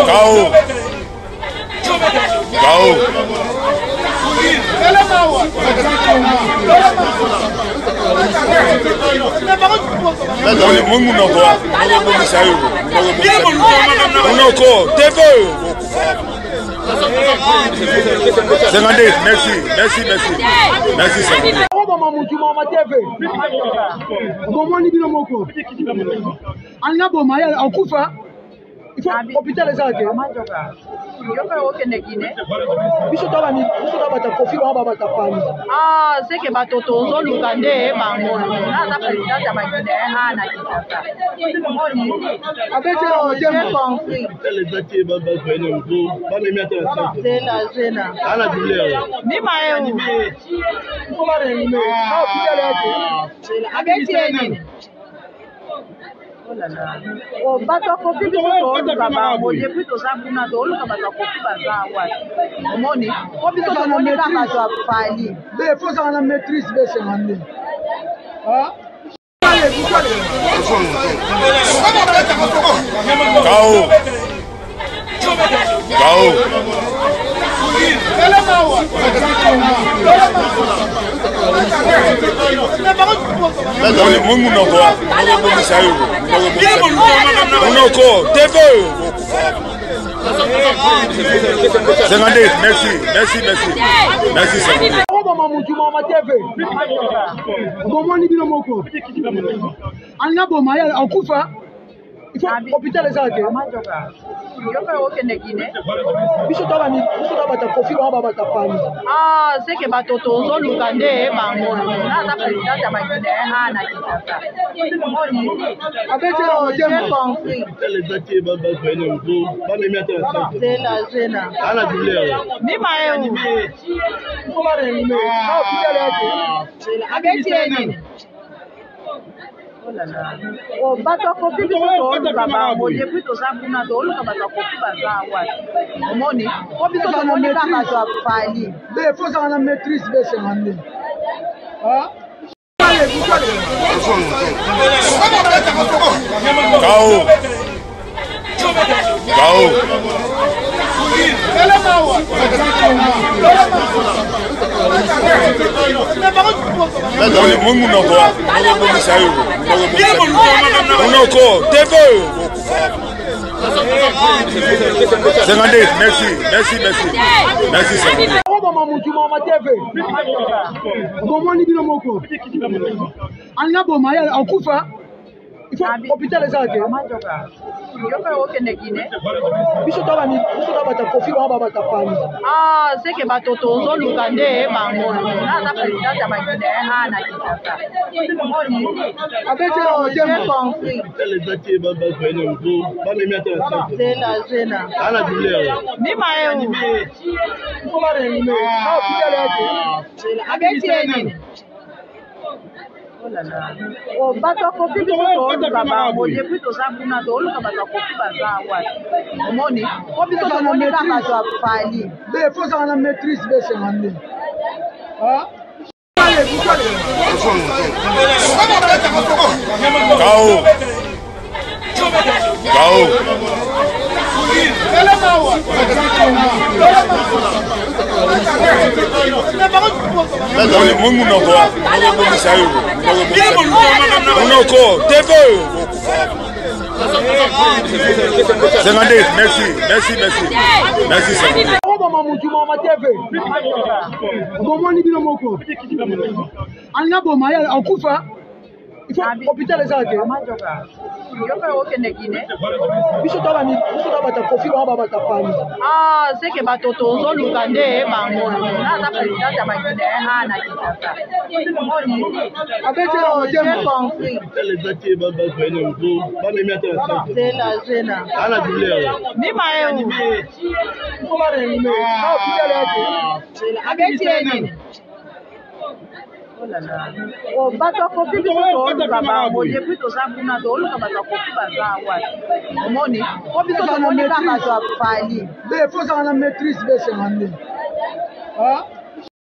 Kao. Kao. Munoko okobomisa yo munoko tv oyo 52 merci merci merci merci okoboma mutu mama tv bomoni bino moko alinga boma ye akufa. Il faut hôpital eza te. Yo pe okende Guinée. Biso to ba biso to bata Kofi ba ba bata Fally. Ah, c'est que bato tozoluka nde bango. Nga aza présidente ya ba Guinéen a na Kinshasa. Omoni? Abetela Oh, motema. j'ai compris. Zela, zela. Nima eu. Il faut ba réanimer. Ah, hôpital ya te. Abeti ye nini? Oh, bato ya kofi biso tooluka bango depuis toza kuna tooluka bato ya kofi baza wapi omoni po biso tomoni kaka bato ya fali Be faut ozala na maîtrise be 52. Ah. Kao. Kao. Munoko okobomisa yo munoko tv oyo 52 merci merci merci merci 52 Okoboma mutu mama TV. Bomoni bino moko. Alinga boma ye akufa. Il faut hôpital eza te. Yo pe okende Guinée. Biso to ba biso to bata Kofi ba ba bata Fally. Ah, c'est que bato tozoluka nde bango. Nga aza présidente ya ba Guinéen a na Kinshasa. Omoni? Abetela Oh, j'ai motema. compris. Zela, zela. Nima eu. Il faut ba réanimer. Ah, hôpital ya te. Abeti ye nini? Oh, bato ya kofi biso tooluka bango depuis toza kuna tooluka bato ya kofi baza wapi omoni po biso tomoni kaka bato ya fali Be faut ozala na maîtrise be 52. Ah. Kao. Kao. Munoko okobomisa yo munoko tv oyo 52 merci merci merci merci 52 Okoboma mutu mama TV. Bomoni bino moko. Alinga boma ye akufa. Il faut hôpital eza te. Yo pe okende Guinée. Biso to ba biso to bata Kofi ba ba bata Fally. Ah, c'est que bato tozoluka nde bango. Nga aza présidente ya ba Guinéen a na Kinshasa. Omoni? Abetela Oh, j'ai motema. compris. Zela, zela. Nima eu. Il faut ba réanimer. Ah, hôpital ya te. Abeti ye nini? Oh, bato ya kofi biso tooluka bango depuis toza kuna tooluka bato ya kofi baza wapi omoni po biso tomoni kaka bato ya fali Be faut ozala na maîtrise be 52. Ah. Kao. Kao. Munoko okobomisa yo munoko tv oyo 52 merci merci merci merci 52 Okoboma mutu mama TV. Bomoni bino moko. Alinga boma ye akufa. Il faut hôpital eza te. Yo pe okende Guinée. Biso to ba biso to bata Kofi ba ba bata Fally. Ah, c'est que bato tozoluka nde bango. Nga aza présidente ya ba Guinéen a na Kinshasa. Omoni? Abetela Oh, j'ai motema. compris. Zela, zela. Nima eu. Il faut ba réanimer. Ah, hôpital ya te. Abeti ye nini? Oh, bato ya kofi biso tooluka bango depuis toza kuna tooluka bato ya kofi baza wapi omoni po biso tomoni kaka bato ya fali Be faut ozala na maîtrise be 52. Ah.